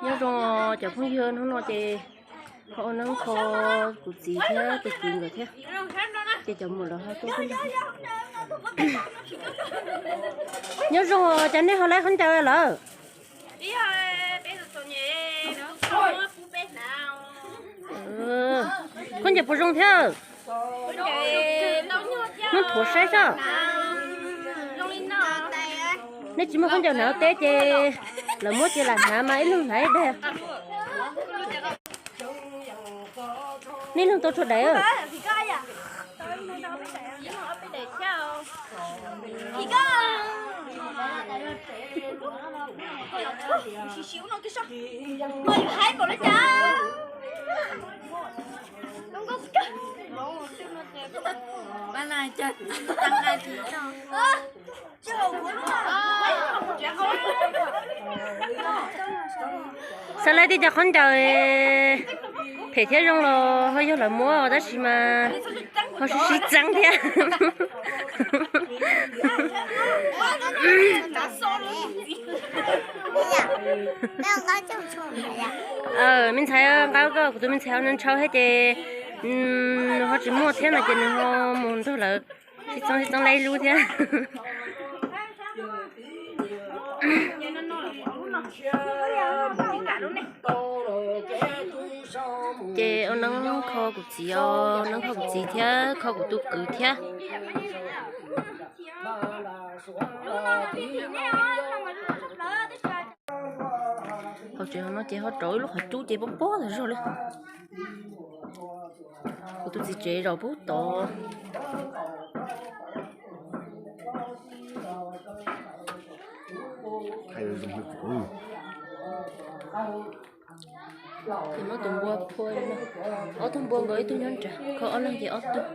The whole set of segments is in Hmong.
Nyob zoo cov phooj ywg, hnub no ces ho ua neeb kho kuv txiv thiab tus kwv nkawd thiab. Ces cov muam lawv ho tuaj. Nyob zoo, cas nej ho laib khaub ncaws lawm? Khaub ncaws puas zoo thiab? Muab nthuav saib soj. Nej tsis muaj khaub ncaws hnav teb ces lawv muab ces lam hnav mas ib leeg hnav ib daim. Nej leeg tau tshuav daim. Xav laib tib co khaub ncaws phem thiab zoo los ho yog lawv muab tab sis mas ho sib sib txeeb thiab. Me ntxhais nqa koj, kuv tus me ntxhais ntshaw thiab ces ho tsis muaj thiab no ces nws ho mus nrog lawv sib txeeb sib txeeb laib lub thiab. Ces ua neeb kho kuv txiv os, neeb kho kuv txiv thiab kho kuv tus kwv thiab. Hauv tsev hauv no ces ho rauv ib lub qhov cub ces pob pob tas zog li. Kuv tus txiv tsev zaum pub tod. Ces muab tus npua phua, ob tug npua nkaus ib tug nyob nrad, kho ob leeg ces ob tug.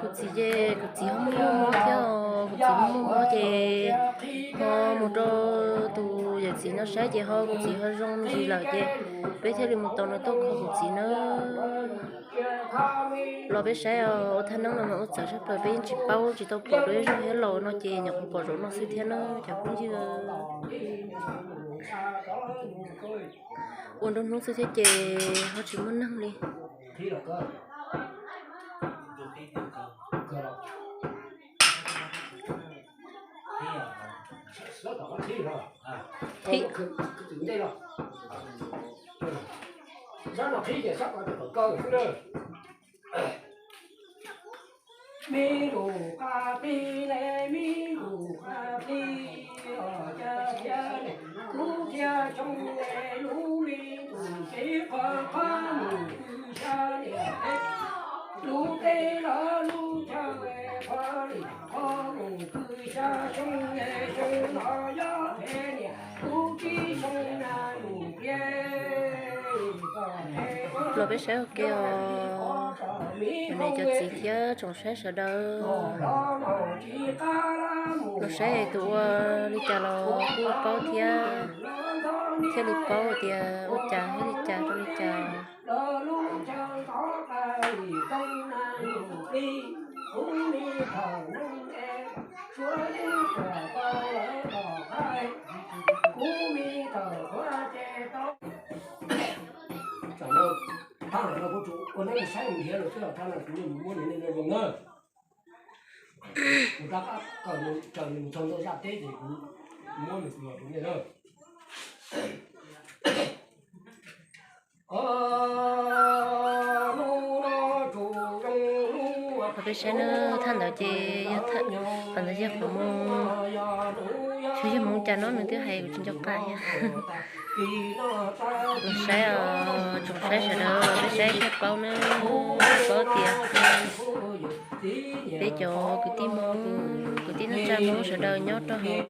Kuv txiv ces kuv txiv ho muaj muaj mob thiab, kuv txiv muaj muaj mob ces ho mus rau tus yawm txiv no saib ces ho kuv txiv ho zoo ntsis lawm ces peb thiaj li mus tos nws tuaj kho kuv txiv na. Los peb saib os, ua thaj neeb no mas ua txawv tshaj plaws, peb yeej tsis paub tsis tau pom dua ib zaug thiab, los no ces nyuam qhuav pom zaum no xwb thiab na cov phooj ywg. Ua nruab hnub xwb thiab ces ho tsis muaj neeg li. Me lus qab plig ne, me lus qab plig os, cas thiab ne, kub thiab xyoo ne, lub me tus tsev qhov qhov mus pw xya niam peb, lub teb los lub chaw qhov li qhov mus pw xya xyoo ne, xyoo no yog peb niam kub tsib xyoo na mus peb. Los peb saib ua ke os, cov niam cov txiv thiab tsoom saib sawv daws. Los saib tus ua li cas los kuj paub thiab, thiaj li paub tias ua cas thiab li cas rau li cas. Thaj no kuv tsuas ua neeb saib nrhiav lawm xwb, thaj no kuv yuav mus muab nws zoo na. Kuv rov qab kawm nws raws nws mus txog ntawm zaj teb ces kuv muab nws los rau nej na. Qhov peb saib na, thaj ntawd ces yog, qhov ntawd yog qhov mus, xyov yog mus cas no nws twb hais kuv tsis nco qab thiab. Los saib os, tsoom saib sawv daws, peb saib thiaj paub na, paub tias peb cov kwv tij Hmoob, kwv tij neej tsa Hmoob sawv daws nyob rau hauv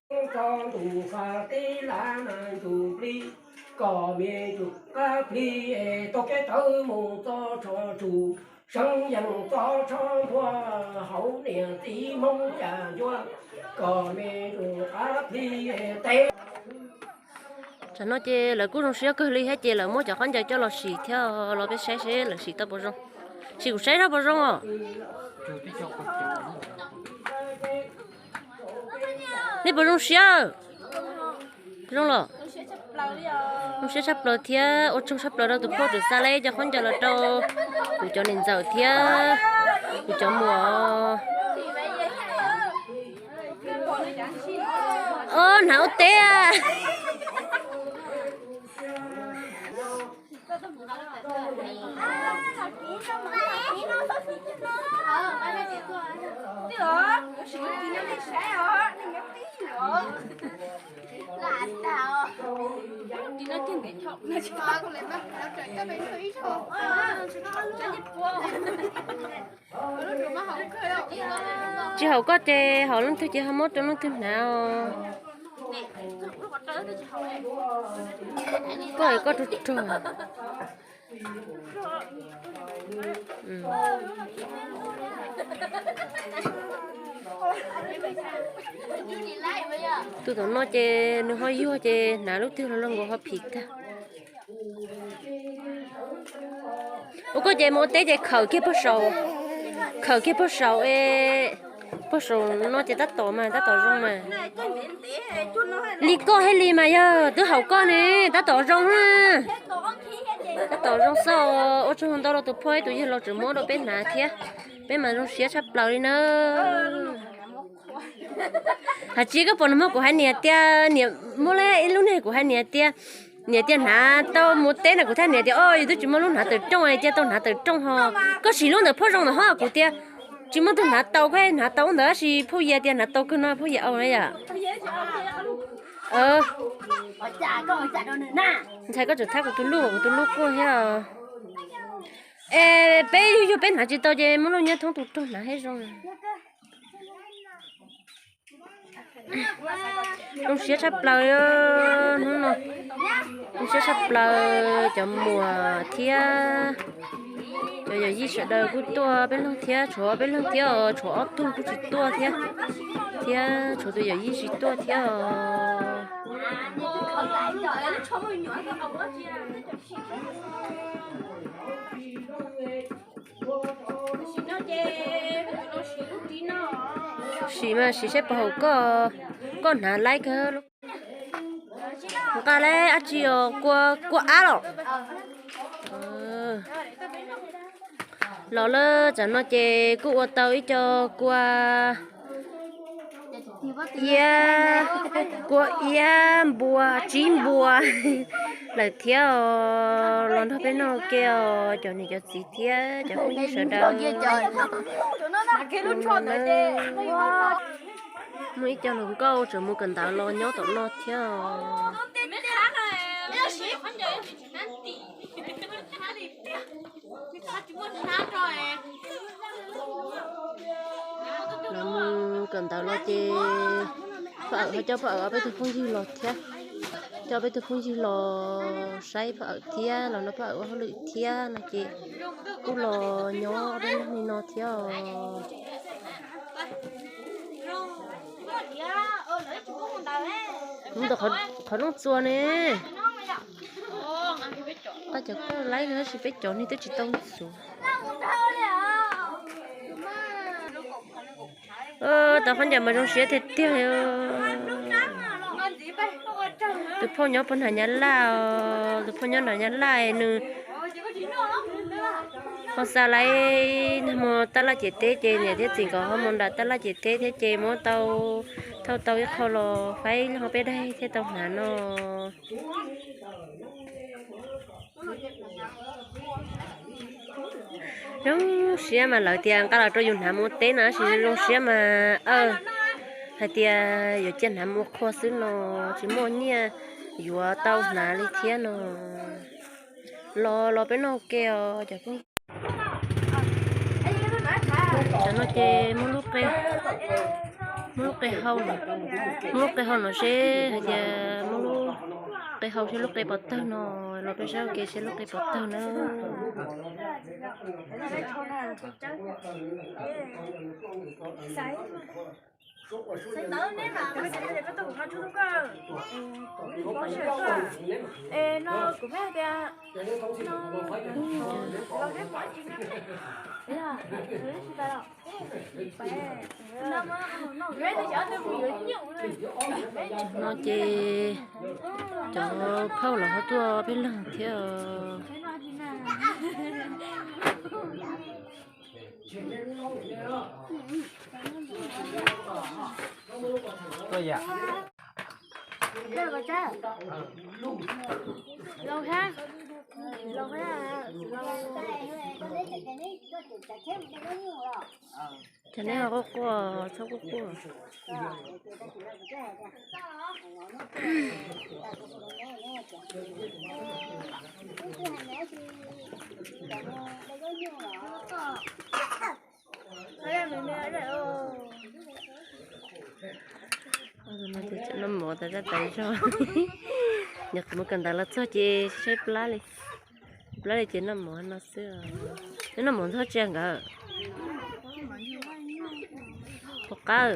Kom me tus qab plig tau kev tawv mus txo tsho tsuj, seev yees txo tsho npua hauv niam txiv Hmoob yam ncuab. Kom me tus qab plig tes. Tsam no ces lawv kuj zoo siab kawg li thiab ces lawv muab cov khaub ncaws coj los sim thiab los peb saib seb lawv sim tau puas zoo. Sim kuv saib seb puas zoo os. Nej puas zoo siab? Zoo los? Zoo siab tshaj plaws thiab ua tsaug tshaj plaws rau tus phauj uas xa lawv cov khaub ncaws los rau kuv cov niam ntxawm thiab kuv cov muam. Ob, hnav ua teb. Tsis haum koj ces haum leej twg ces ho muab rau leej twg hnav os. Koj es koj rog rog. Tus tom no ces nws ho yuag ces hnav lub twg los luag nkaus ho phim tag. Ua koj ces mus ua teb ces khawm kiag pog saum, khawm kiag pog saum es, pog saum no ces tab tom mas tab tom zoo mas. Li koj thiaj li mas yog twb haum koj ne, tab tom zoo na. Tab tom zoo xwb, ua tsaug ntau rau tus phauj ib tus yawg los tseem muab rau peb hnav thiab, peb mas zoo siab tshaj plaws li na. Hais tsis koj pom no mas kuv hais niam tias, niam muab lawm ib lub niag kuv hais niam tias, niam tias hnav tau mus teb na, kuv thiaj niam tias o yus twb tsis muaj lub hnav tawm rooj, tias tau hnav tawm rooj ho. Koj sim lub ntawm phauj zoo ntawm ho, kuv tias tsis muaj tug hnav tau, koj hnav tau ntawd tab sis phauj yas tias hnav tau kawg no phauj yas au na yom. Ntshai koj tseem thab kuv tus lub, kuv tus lub quaj thiab. Es peb yug yug peb hnav tsis tau ces muab lub nyob thoob tus rog hnav thiaj zoo. Zoo siab tshaj plaws hnub no, zoo siab tshaj plaws cov muam thiab cov yawm yij sawv daws kuj tuaj peb leeg thiab, tshuav peb leeg thiab os, tshuav ob tug kuj tsis tuaj thiab, thiab tshuav tus yawm yij tsis tuaj thiab os. Sim mas sim saib puas haum koj, koj hnav laib kawg. Nqa lawm dab tsi os, kua, kua ab los? Los lawm, tsam no ces kuj ua tau ib co kua iab, kua iab npua, tsib npua lawm thiab os. Los nrog peb noj ua ke os cov niam cov txiv thiab cov phooj ywg sawv daws. Muaj ib co hluas nkauj tseem mus kawm ntawv los nyob tom no thiab os. Los mus kawm ntawv los ces phauj Awm ho coj phauj Awm ob peb tug phooj ywg los thiab, coj peb tug phooj ywg los saib phauj Awm thiab los nrog phauj Awm ua hauj lwm thiab no ces kuj los nyob ob peb leeg li no thiab os. Mus ntawm qhov rooj txua ne. Qab cov koj laib tab sis peb cov ne twb tsis tau ntxuav. Tau khaub ncaws mas zoo siab tiag tiag. Tus phauj nyob puag nram Nyab Laj os, tus phauj nyob nram Nyab Laj nws ho xa lawm nag hmo tab laj ciam teb ces niam thiab txiv nkawd ho mus nram tab laj ciam teb thiab ces muab tau, thauj tau ib qho los faib ho peb daig thiab tau hnav no. Zoo siab mas lawv tias nqa los rau yus hnav mus ua teb no tab sis zoo siab mas, hais tias yuav cia hnav mus ua qhua xwb no, tsis muaj nyiaj yuav tau hnav li thiab no. Los los peb noj ua ke os cov phooj ywg. Tam no ces muab lub qe Muab lub qe hau no, muab lub qe hau no seb hais tias muab lub qe hau seb lub qe puas tawg no, los peb saib ua ke seb lub qe puas tawg na. No ces cov phauj los ho tuaj peb leeg thiab. Ces neb ho quaj quaj, txhob quaj quaj. Noj mov tas zaj tas zog. Nyuam qhuav mus kawm ntawv los txog ces saib plab li, plab li ces noj mov no xwb. Neb noj mov ntxog tsia nkawd? Puas qab?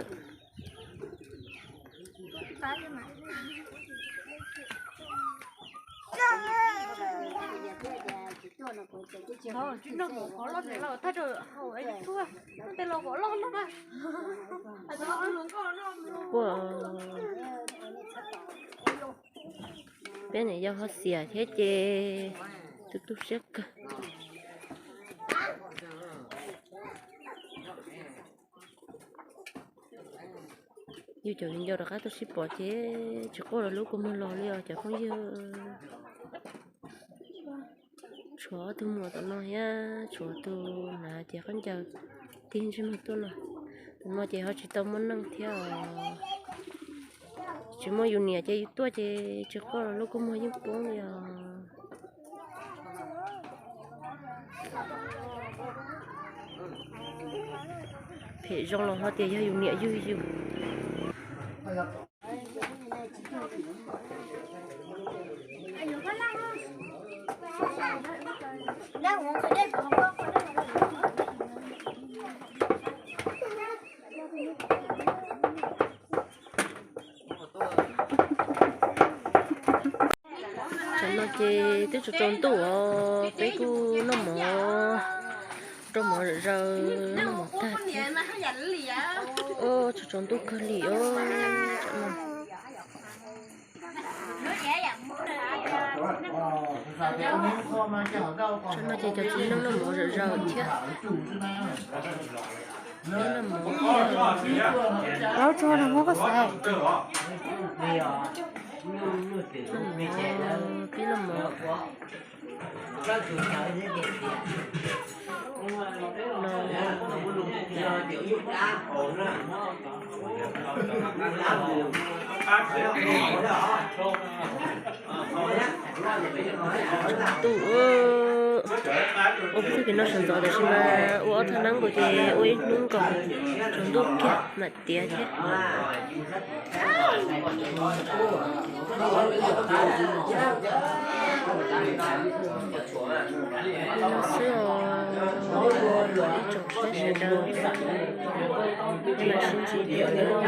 Ua, peb niam yau ho xiam thiab ces tu tu siab kawg. Yus cov viv ncaus rov qab tuaj sib pom ces tsis quaj rau lub kua muag los li os cov phooj ywg. Tshuav ob tug muam tom no thiab tshuav tus hnav cev khaub ncaws tig ntsej muag tuaj no. Tom no ces ho tsis tau muaj neej thiab os. Tsis muaj yus niam ces yus tuaj ces tsis quaj los lub kua muag yeej poob li os. Phem zoo los ho tias yog yus niam yug yus. Tam no ces twb tsaus tsaus ntuj os, peb kuj noj mov, rau mov zom zaws, noj mov tag thiab. Tsaus tsaus ntuj kawg li os. Tam no ces cov txiv neej noj mov zom zaws thiab. Peb noj mov, laub tsuag no muab koj xaiv. Peb noj mov no. Ntuj, ua peb tug kev noj sawv ntxov tab sis mas ua ob thaj neeb nkaus ces ua ib hnub nkaus, tsaus ntuj kiag mam tiav thiab. Li no xwb os, ib tsoom saib sawv daws, peb mam sib ntsib dua.